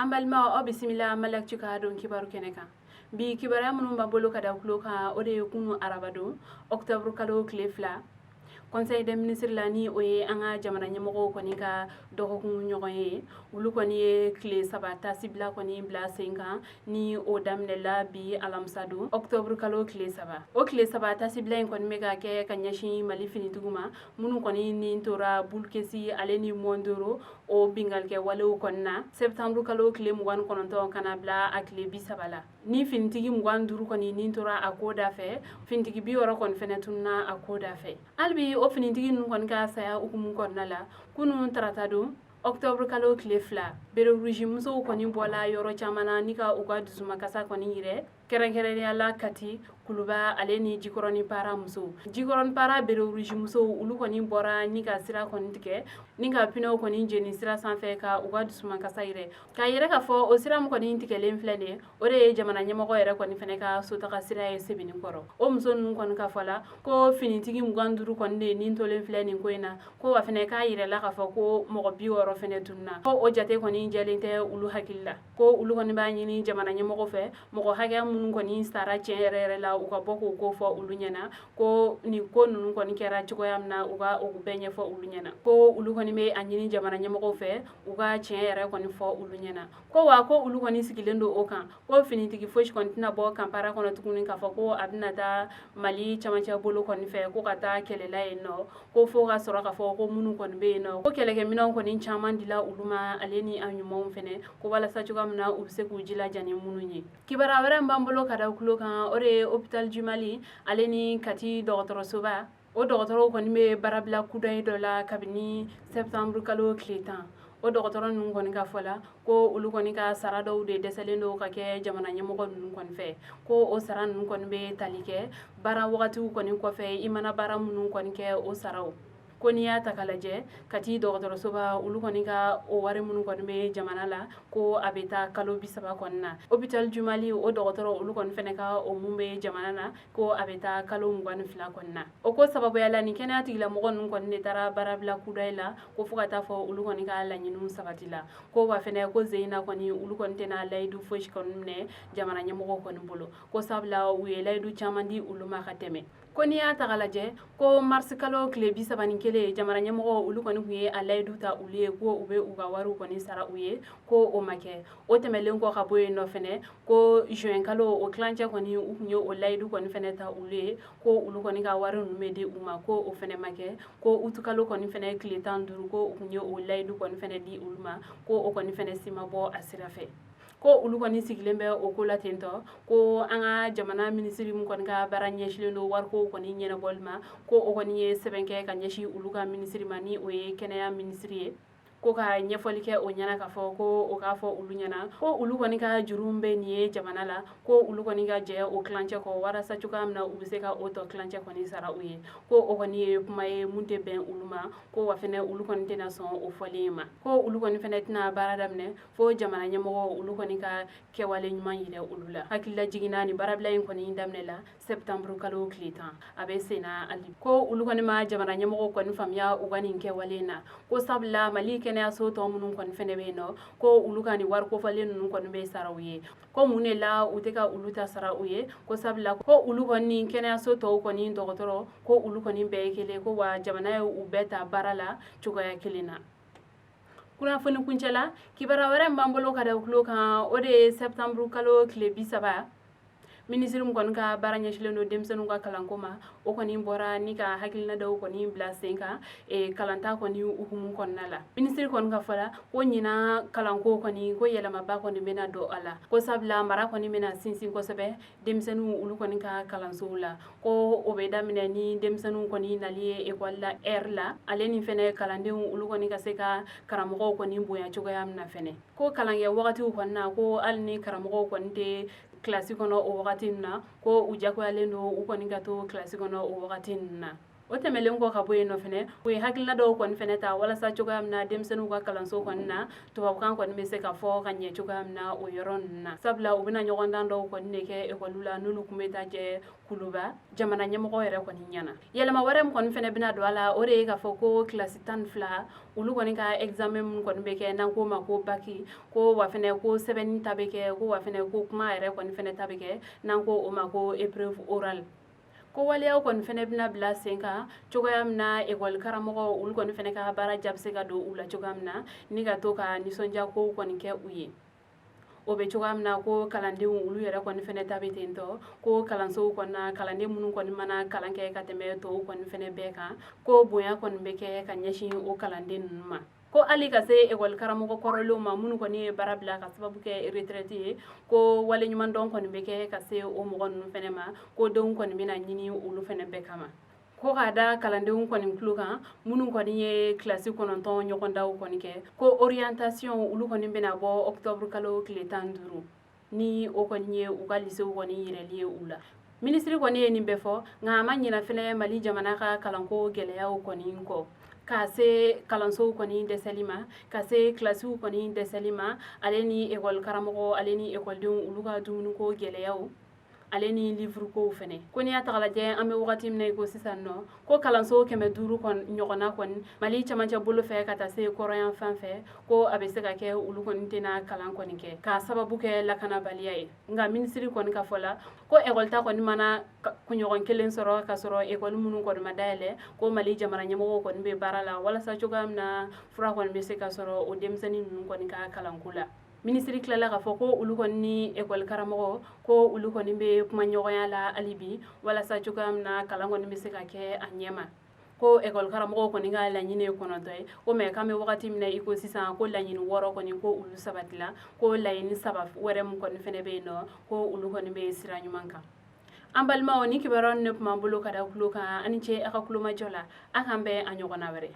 An balimaw, aw bisimila Mali Actu ka don kibaru kɛnɛ kan. Bi kibaruya minnu b'an bolo ka da tulo kan, o de ye kunu arabadon, octobre kalo tile 2, Conseil des ministres la, ni o ye an ka jamana ɲɛmɔgɔw kɔni ka dɔgɔkun ɲɔgɔn ye, olu kɔni ye tile 3 tasibila kɔni bila sen kan, ni o daminɛla bi alamisa don, octobre kalo tile 3. O tile 3 tasibila in kɔni bɛ ka kɛ ka ɲɛsin Mali finitigiw ma, minnu kɔni ni tora Bulukesi ale ni Mondoro o binkalikɛ walew kɔni na septembre kalo tile 29 ka na bila a tile 30 la. Ni finitigi 25 kɔni ni tora a ko da fɛ, finitigi 60 kɔni fɛnɛ tununa a ko da fɛ. Hali bi o finitigi ninnu kɔni ka saya hukumu kɔnɔna la, kunun tarata don, octobre kalo tile 2, béret rouge musow kɔni bɔla yɔrɔ caman na ni ka u ka dusumakasa kɔni yirɛ, kɛrɛnkɛrɛnnenya la Kati, Kuluba ale ni Jikɔrɔni Para musow. Jikɔrɔni Para béret rouge musow, olu kɔni bɔra ni ka sira kɔni tigɛ, ni ka pneuw kɔni jeni sira sanfɛ ka u ka dusumakasa yirɛ, k'a yɛrɛ k'a fɔ o sira min kɔni tigɛlen filɛ nin ye, o de ye jamana ɲɛmɔgɔ yɛrɛ kɔni fɛnɛ ka sotaga sira ye Sebenikɔrɔ. O muso ninnu kɔni ka fɔ la ko finitigi 25 kɔni de ni tolen filɛ nin ko in na, ko wa fɛnɛ k'a yirɛla k'a fɔ ko mɔgɔ 60 fɛnɛ tununa, ko o jate kɔni jɛlen tɛ olu hakili la, ko olu kɔni b'a ɲini jamana ɲɛmɔgɔ fɛ, mɔgɔ hakɛ minnu kɔni sara tiɲɛ yɛrɛ yɛrɛ la, u ka bɔ k'o ko fɔ olu ɲɛna, ko nin ko ninnu kɔni kɛra cogoya min na, u ka o bɛɛ ɲɛfɔ olu ɲɛna, ko olu kɔni bɛ a ɲini jamana ɲɛmɔgɔw fɛ, u ka tiɲɛ yɛrɛ kɔni fɔ olu ɲɛna, ko wa ko olu kɔni sigilen don o kan, ko finitigi fosi kɔni tɛna bɔ camp Para kɔnɔ tuguni k'a fɔ ko a bɛna taa Mali camancɛ bolo kɔni fɛ ko ka taa kɛlɛla yen nɔ, ko fo ka sɔrɔ k'a fɔ ko minnu kɔni bɛ yen nɔ, ko kɛlɛkɛminɛnw kɔni caman dila olu ma ale ni a ɲumanw fɛnɛ, ko walasa cogoya min na u bɛ se k'u jilaja ni minnu ye. Kibaruya wɛrɛ min b'an bolo ka da tulo kan, o de ye Hôpital du Mali ale ni Kati dɔgɔtɔrɔsoba, o dɔgɔtɔrɔw kɔni bɛ baarabila kudayi dɔ la kabini septembre kalo tile 10. O dɔgɔtɔrɔ ninnu kɔni ka fɔ la ko olu kɔni ka sara dɔw de dɛsɛlen don ka kɛ jamana ɲɛmɔgɔ ninnu kɔni fɛ, ko o sara ninnu kɔni bɛ tali kɛ baara wagatiw kɔni kɔfɛ, i mana baara minnu kɔni kɛ, o saraw. Ko n'i y'a ta k'a lajɛ, Kati dɔgɔtɔrɔsoba, olu kɔni ka o wari minnu kɔni bɛ jamana la, ko a bɛ taa kalo 30 kɔni na. Hôpital du Mali, o dɔgɔtɔrɔ olu kɔni fɛnɛ ka o mun bɛ jamana na, ko a bɛ taa kalo 22 kɔni na. O ko sababuya la, nin kɛnɛya tigilamɔgɔ ninnu kɔni de taara baarabila kudayi la, ko fo ka taa fɔ olu kɔni ka laɲiniw sabati la, ko wa fɛnɛ ko zeyina kɔni olu kɔni tɛna layidu fosi kɔni minɛ jamana ɲɛmɔgɔ kɔni bolo, ko sabula u ye layidu caman di olu ma ka tɛmɛ. Ko n'i y'a ta k'a lajɛ, ko marisi kalo tile 31, jamana ɲɛmɔgɔ olu kɔni tun ye a layidu ta olu ye ko u bɛ u ka wariw kɔni sara u ye, ko o ma kɛ. O tɛmɛlen kɔ ka bɔ yen nɔ fɛnɛ, ko juin kalo o tilancɛ kɔni, u tun ye o layidu kɔni fɛnɛ ta olu ye ko olu kɔni ka wari ninnu bɛ di u ma, ko o fɛnɛ ma kɛ. Ko utu kalo kɔni fɛnɛ tile 15, ko u tun ye o layidu kɔni fɛnɛ di olu ma, ko o kɔni fɛnɛ si ma bɔ a sira fɛ, ko olu kɔni sigilen bɛ o ko la ten tɔ. Ko an ka jamana minisiri min kɔni ka baara ɲɛsilen don wariko kɔni ɲɛnabɔli ma, ko o kɔni ye sɛbɛn kɛ ka ɲɛsin olu ka minisiri ma, ni o ye kɛnɛya minisiri ye, ko ka ɲɛfɔli kɛ o ɲɛna, k'a fɔ ko o k'a fɔ olu ɲɛna ko olu kɔni ka juru bɛ nin ye jamana la, ko olu kɔni ka jɛ o tilancɛ kɔ, walasa cogoya min na u bɛ se ka o tɔ tilancɛ kɔni sara u ye. Ko o kɔni ye kuma ye mun tɛ bɛn olu ma, ko wa fɛnɛ olu kɔni tɛna sɔn o fɔlen ma, ko olu kɔni fɛnɛ tɛna baara daminɛ fo jamana ɲɛmɔgɔ olu kɔni ka kɛwale ɲuman yira olu la. Hakilila jiginna, nin baarabila in kɔni daminɛla septembre kalo tile 10, a bɛ senna hali. Ko olu kɔni ma jamana ɲɛmɔgɔw kɔni faamuya u ka nin kɛwale in na, ko sabula Mali kɛnɛyaso tɔ minnu kɔni fɛnɛ bɛ yen nɔ, ko olu ka nin wari kofɔlen ninnu kɔni bɛ sara u ye, ko mun de la u tɛ ka olu ta sara u ye? Ko sabula ko olu kɔni kɛnɛyaso tɔw kɔni dɔgɔtɔrɔ, ko olu kɔni bɛɛ ye kelen, ko wa jamana ye u bɛɛ ta baara la cogoya kelen na. Kunnafoni kuncɛ la, kibaruya wɛrɛ min b'an bolo ka da tulo kan, o de ye septembre kalo tile 30, minisiri min kɔni ka baara ɲɛsilen don denmisɛnninw ka kalanko ma, o kɔni bɔra ni ka hakilina dɔw kɔni bila sen kan kalanta kɔni hukumu kɔnɔna la. Minisiri kɔni ka fɔ la ko ɲinan kalanko kɔni, ko yɛlɛmaba kɔni bɛna don a la, ko sabula mara kɔni bɛna sinsin kosɛbɛ denmisɛnninw olu kɔni ka kalansow la, ko o bɛ daminɛ ni denmisɛnninw kɔni nali ye ekɔli la heure la, ale ni fɛnɛ kalandenw olu kɔni ka se ka karamɔgɔw kɔni bonya cogoya min na fɛnɛ, ko kalankɛ wagatiw kɔni na, ko hali ni karamɔgɔw kɔni tɛ kilasi kɔnɔ o wagati ninnu na, ko u jagoyalen don u kɔni ka to kilasi kɔnɔ o wagati ninnu na. O tɛmɛlen kɔ ka bɔ yen nɔ fɛnɛ, u ye hakilina dɔw kɔni fɛnɛ ta walasa cogoya min na denmisɛnninw ka kalanso kɔni na, tubabukan kɔni bɛ se ka fɔ ka ɲɛ cogoya min na o yɔrɔ ninnu na, sabula u bɛna ɲɔgɔndan dɔw kɔni de kɛ ekɔliw la n'olu tun bɛ taa jɛ Kuluba jamana ɲɛmɔgɔ yɛrɛ kɔni ɲɛna. Yɛlɛma wɛrɛ min kɔni fɛnɛ bɛna don a la, o de ye k'a fɔ ko kilasi 12, olu kɔni ka examen min kɔni bɛ kɛ n'an k'o ma ko baki, ko wa fɛnɛ ko sɛbɛnni ta bɛ kɛ, ko wa fɛnɛ ko kuma yɛrɛ kɔni fɛnɛ ta bɛ kɛ n'an ko o ma ko épreuve orale, ko waleyaw kɔni fɛnɛ bɛna bila sen kan cogoya min na ekɔli karamɔgɔ olu kɔni fɛnɛ ka baara ja bɛ se ka don u la cogoya min na, ni ka to ka nisɔndiya kow kɔni kɛ u ye. O bɛ cogoya min na, ko kalandenw olu yɛrɛ kɔni fɛnɛ ta bɛ ten tɔ, ko kalansow kɔnɔna, kalanden minnu kɔni mana kalan kɛ ka tɛmɛ tɔw kɔni fɛnɛ bɛɛ kan, ko bonya kɔni bɛ kɛ ka ɲɛsin o kalanden ninnu ma. Ko hali ka se ekɔli karamɔgɔ kɔrɔlenw ma minnu kɔni ye baara bila ka sababu kɛ retraite ye, ko waleɲumandɔn kɔni bɛ kɛ ka se o mɔgɔ ninnu fɛnɛ ma, ko denw kɔni bɛna ɲini olu fɛnɛ bɛɛ kama. Ko k'a da kalandenw kɔni tulo kan minnu kɔni ye kilasi 9 ɲɔgɔndanw kɔni kɛ, ko orientation olu kɔni bɛna bɔ octobre kalo tile 15, ni o kɔni ye u ka lisew kɔni yirali ye u la. Minisiri kɔni ye nin bɛɛ fɔ, nka a ma ɲina fɛnɛ Mali jamana ka kalanko gɛlɛyaw kɔni kɔ, ka se kalansow kɔni dɛsɛli ma, ka se kilasiw kɔni dɛsɛli ma, ale ni ekɔli karamɔgɔ, ale ni ekɔlidenw olu ka dumuniko gɛlɛyaw, ale ni livre kow fɛnɛ. Ko n'i y'a ta k'a lajɛ, an bɛ wagati min na i ko sisan nɔ, ko kalanso 500 ɲɔgɔnna kɔni Mali camancɛ bolo fɛ ka taa se kɔrɔyan fan fɛ, ko a bɛ se ka kɛ olu kɔni tɛna kalan kɔni kɛ k'a sababu kɛ lakanabaliya ye. Nka minisiri kɔni ka fɔ la, ko ekɔli ta kɔni mana kunɲɔgɔn kelen sɔrɔ ka sɔrɔ ekɔli minnu kɔni ma dayɛlɛ, ko Mali jamana ɲɛmɔgɔw kɔni bɛ baara la walasa cogoya min na fura kɔni bɛ se ka sɔrɔ o denmisɛnnin ninnu kɔni ka kalanko la. Minisiri tilala k'a fɔ ko olu kɔni ni ekɔli karamɔgɔ, ko olu kɔni bɛ kuma ɲɔgɔnya la hali bi walasa cogoya min na kalan kɔni bɛ se ka kɛ a ɲɛ ma. Ko ekɔli karamɔgɔw kɔni ka laɲini ye 9 ye, ko mɛ k'an bɛ wagati min na i ko sisan, ko laɲini 6 kɔni, ko olu sabatila, ko laɲini 3 wɛrɛ min kɔni fɛnɛ bɛ yen nɔ, ko olu kɔni bɛ sira ɲuman kan. An balimaw, ni kibaruya ne tun b'an bolo ka da tulo kan. Ani ce a ka kulomajɔ la. A k'an bɛn a ɲɔgɔnna wɛrɛ.